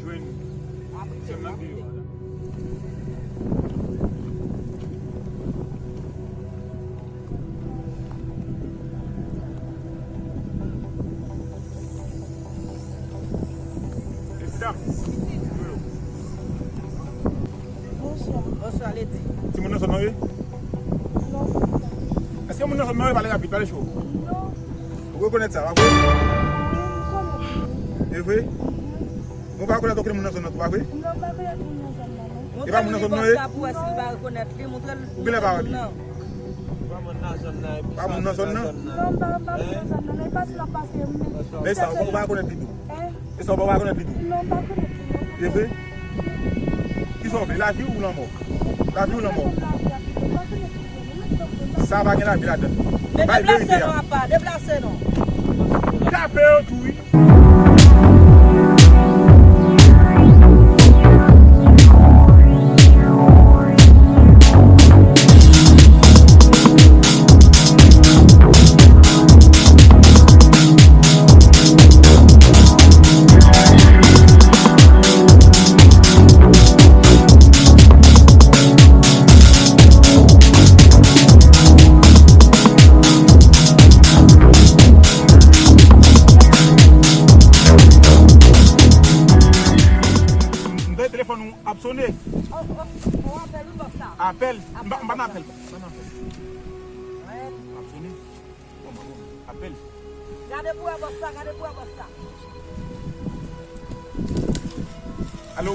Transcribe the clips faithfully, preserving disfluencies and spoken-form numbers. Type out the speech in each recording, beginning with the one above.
Sèm nan deyò a la. Mesye dam. Bonswa. Bonswa, Lady. Timoun nan zòn nan, wi? Non. Èske moun nan zòn nan, wi, pale rapid, pale cho? Non. Ou rekonèt sa, pa vre? Wi, m konn. E vre? Ou pa rekonèt okenn moun nan zòn nan tou, pa vre? Non, m pa rekonèt moun nan zòn nan, non. E pa moun nan zòn nan, e? Montre l bòs sa pou wè si l va rekonèt li, montre l. Ou genlè pa wè li? Non. Pa moun nan zòn nan, epi pa moun nan zòn nan? Non, m pa, m pa moun nan zòn nan, non. E pa si l ap pase, m. Men sa, ou pa, ou pa rekonèt li tou? Hein? E sa, ou pa, ou pa rekonèt li tou? Non, m pa rekonèt li, non. E vre? Kisa w vle, lavi ou lanmò? Lavi ou lanmò? Sa pa gen lavi ladan. Men bay verite a. Deplase non, apa, deplase non. Tape yo tou, wi. M tande telefòn ou ap sone. Oh, oh, oh, apèl ou bòs la. Apèl? M pa, m pa nan apèl. M pa nan apèl. Ap sone. Bon, bon, bon. Apèl. Gade pou wè bòs la, gade pou wè bòs la. Alo.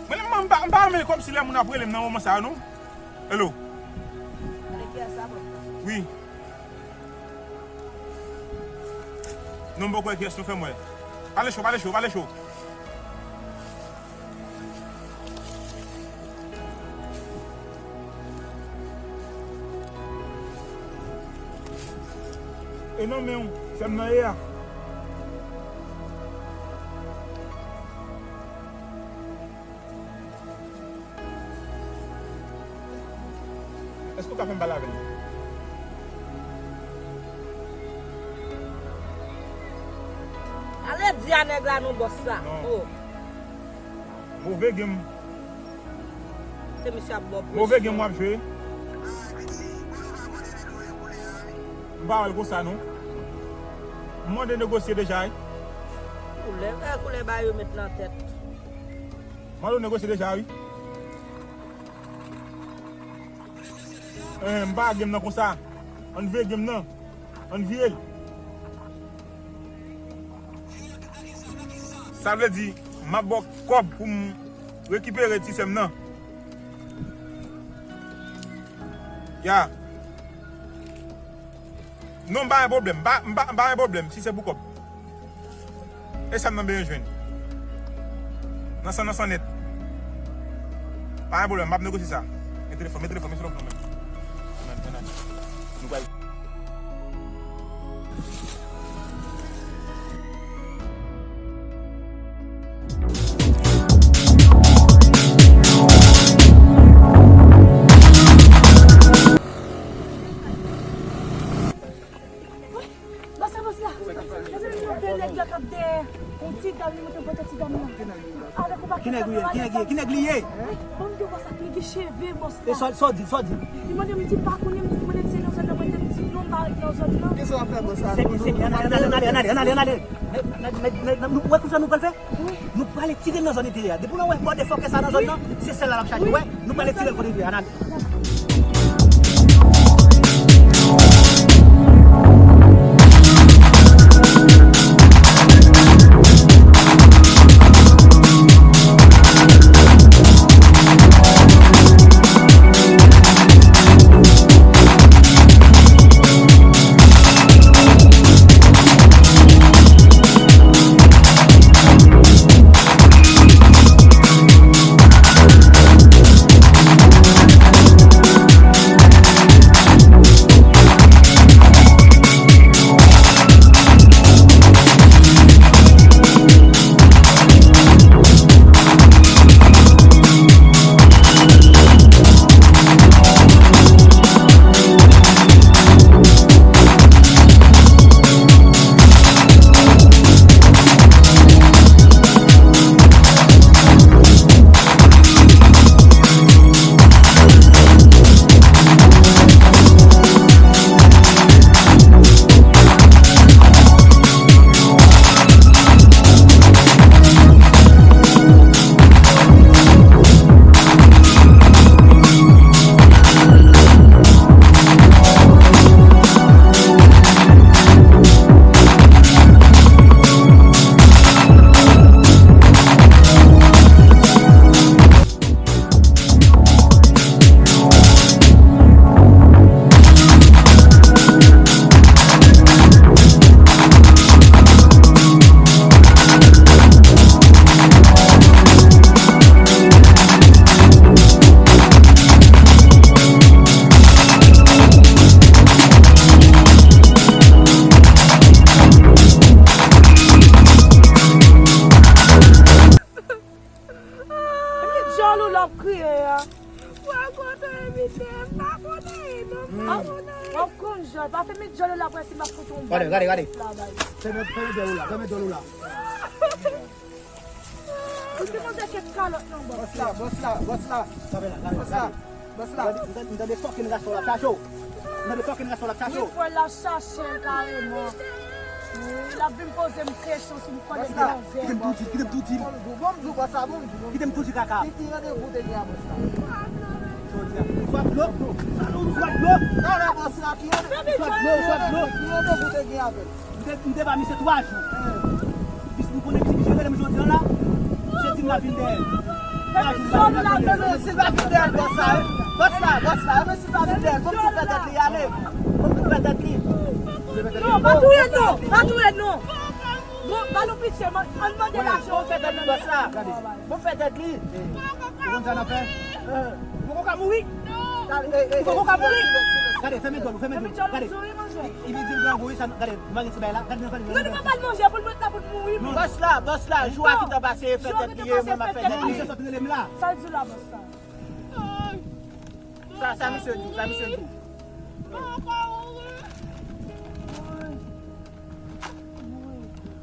Mwen, mwen, m pa, m pa renmen kòmsi lè moun ap rele m nan moman sa a, non. Hello. Gade kiyès sa, bòs la. Wi. Non, m poko wè kiyès, nou fè m wè. Pale cho, pale cho, pale cho. E nan men w, sè m nan ye a. Èske w ka fè m pale avè l? Ale di a nèg la non, bòs la. Non. Oh. Move game. Se misye ap ba w presyon. Move game w ap jwe. M pa wè l konsa non. M mande negosye deja wi. Koulè, e koulè ba yo met nan tèt. Mande w negosye deja wi. Eh, m pa game nan konsa. Ann veye game nan. Ann vire l. Sa vle di, m ap ba w kòb pou m rekipere ti sè m nan. Ya. Non, m pa gen pwoblèm. M pa, m pa, m pa gen pwoblèm si se pou kòb. E sa m nan bezwen jwenn. Nan san, nan san nèt. Pa gen pwoblèm, m ap negosye sa. Men telefòn, men telefòn, men telefòn mwen. Ann al, ann al. Nou pral. Bòs la, bòs la. Bòs la, gen yon de nèg la k ap dèyè yon ti dam, li monte pote ti dam nan. Avèk yon pakèt zam nan. Ki nèg li ye? Ki nèg li ye? Ban m di w bòs la, li gen cheve, bòs la. E sa, sa w di, sa w di? Li mande m, m di pa konnen, m di mwen se nan zòn nan, mwen te di non, m pa ret nan zòn nan. Kisa w ap fè, bòs la? Se byen, se byen, ann ale, ann ale, ann ale, ann ale, ann ale. Nou wè kisa nou pral fè? Nou prale tire l nan zòn li te ye a. Depi nou wè motherfucker sa nan zòn nan, se sèl la l ap chache. Wè, nou prale tire l kote li te ye a. Ann ale. Ap kriye a. Mwen kontan evite, m pa kontan non, m pa kontan. W ap konn jan, pa fè mi djòl la, presi m ap fout yon bal. Gade, gade, gade. Fèmen, fèmen djòl ou la, fèmen djòl ou la. Ou te mande kèk kalòt nan bòs. Bòs la, bòs la, bòs la. Kanpe la, kanpe la, kanpe. Bòs la. M tande, m tande fucking gason la chache w. M tande fucking gason la chache w. Wi, frè, l ap chache l kareman. Wi, l ap vin poze m kesyon si m kònèt manzè. Kite m tou di, kite m tou di. Bon, m di w, bon, m di w, bòs la, bon, m di w, bon. Kite m tou di kaka. Ki, ki randevou te gen a bòs la? Jodi a. Swa dlo, swa dlo. Non, non, bòs la, ki randevou? Swa dlo, swa dlo. Ki randevou te gen avè l? M te, m te ba misye twa jou. Pis-, m konnen misye, misye rele m jodi a la. Misye di m l ap vin dèyè l. Twa jou m ba l, l ap vin dèyè l. Men si l pa vin dèyè l, bòs la, wi. Bòs la, bòs la, men si l pa vin dèyè l, bon, m tou fè tèt li ale. Bon, m tou fè tèt li. Non, pa touye l non, pa touye l non. Bon, ba nou pitye, man, ann mande lajan. Bon, fè tèt li, bòs la. Bon, fè tèt li. Ou konn sa n ap fè? Ou poko ka mouri. Ou poko ka mouri. Gade, fèmen djòl ou, fèmen djòl ou. Gade. Li di l grangou, wi, sa, gade, nou pa gen ti bagay la. Gade nan fanmi. Non, nou pa ba l manje, pou l ret la pou l mouri, men. Bòs la, bòs la, jou a gentan pase, fè tèt li ye, mwen m ap fè tèt li. Misye sot rele m la. Sa l di w la, bòs la? Sa, sa misye di w, sa misye di w.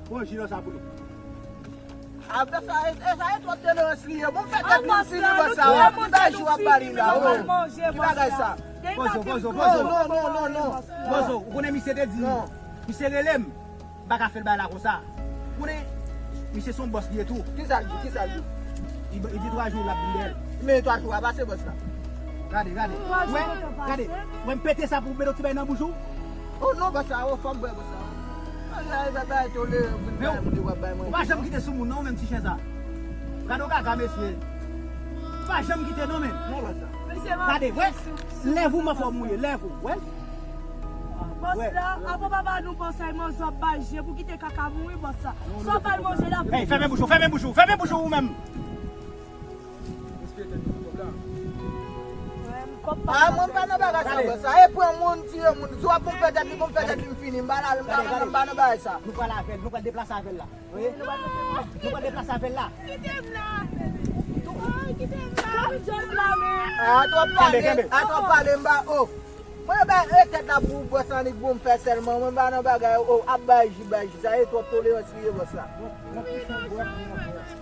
Bon, jilò sa pou nou. A, bòs la, e, e, sa e twòp tolerans li ye. Bon, m fè tèt li, m fini, bòs la. Ki bagay jou ap ba li la, o. Ki bagay sa? Poze w, poze w, poze w. Non, non, non, non, non. Poze w, ou konnen misye te di, misye rele m. M pa ka fè l bagay la konsa. Ou konnen, misye se yon bòs li ye tou. Kisa l di? Kisa l di? Li, li di twa jou l ap vin dèyè l. Men twa jou a pase, bòs la. Gade, gade. Wè, gade. Wè, m pete sa pou m mete yon ti bagay nan bouch ou. Oh non, bòs la, oh, fò m bwè, bòs la. Bagay, bagay, tolere, vin bay moun, w ap bay mwen. Ou pa janm kite sou moun, non, ou menm ti chen sa. Gade yon kaka, mesye. Ou pa janm kite, non, men. Non, bòs la. Gade, wè. Lèv ou, man, fò m mouye, lèv ou, wè. Bòs la, avan papa nou bòs la, manzè ap bay je pou kite kaka mouri, bòs la. Swa bay manje la. Hey, fèmen bouch ou, fèmen bouch ou, fèmen bouch ou, ou menm. A, mwen pa nan bagay sa, bòs la. E pran moun, tiye moun. Si w ap pou m fè tèt li, pou m fè tèt li, m fini. M pa la, m pa, m pa nan bagay sa. Nou pral avè l, nou pral deplase avè l la. Wi. Nou pral deplase avè l la. Kite m la. Kite m la. A, twòp pale, a, twòp pale, m ba, o. Mwen ba e tèt la pou bòs la, annik pou m fè sèlman. Mwen ba nan bagay, o, ap bay ji, bay ji. Sa e twòp tolerans li ye, bòs la.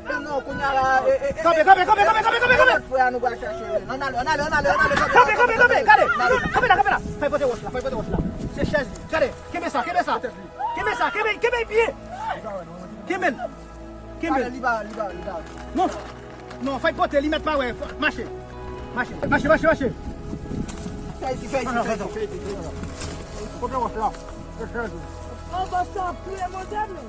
Men non, kounye a la, e, e, e, kanpe, kanpe, kanpe, kanpe, kanpe, kanpe, kanpe. Lòt frè a nou pral chache, wi. Ann ale, ann ale, ann ale, ann ale, kanpe, kanpe, kanpe, kanpe, gade. Kanpe la, kanpe la. Fè pote wòch la, fè pote wòch la. Se chèz li. Gade, kenbe sa, kenbe sa. Kenbe sa, kenbe, kenbe byen. Kenbe l. Kenbe l. Ale, li ba, li ba, li ba. Non. Non, fè pote, li mèt pa wè. Mache. Mache. Mache, mache, mache. Fè isi, fè isi, fè isi, fè isi. Pote wòch la. Se chèz li. An, bòs la ap touye mwen, men.